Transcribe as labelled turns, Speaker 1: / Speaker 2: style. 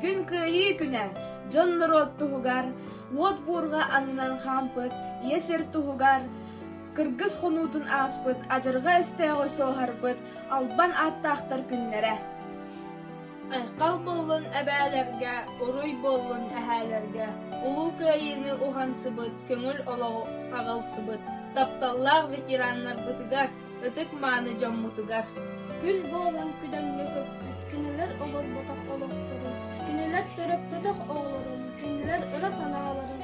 Speaker 1: Бүгүн Кыайыы күнэ! Дьон-норуот туһугар, уот буурҕа аннынан хаампыт ийэ сир туһугар, кыргыс хонуутун ааспыт адьырҕа өстөөҕү суоһарбыт албан ааттаахтар күннэрэ.
Speaker 2: Айхал буоллун эбээлэргэ, уруй буоллун эһээлэргэ, Улуу Кыайыыны уһансыбыт, көҥүл олоҕу аҕалсыбыт, тапталлаах ветераннарбытыгар, ытык-мааны дьоммутугар.
Speaker 3: Күл буолан күдэҥҥэ көппүт, кинилэр олорботох олохторун, кинилэр төрөппөтөх оҕолорун, кинилэр ыра санааларын.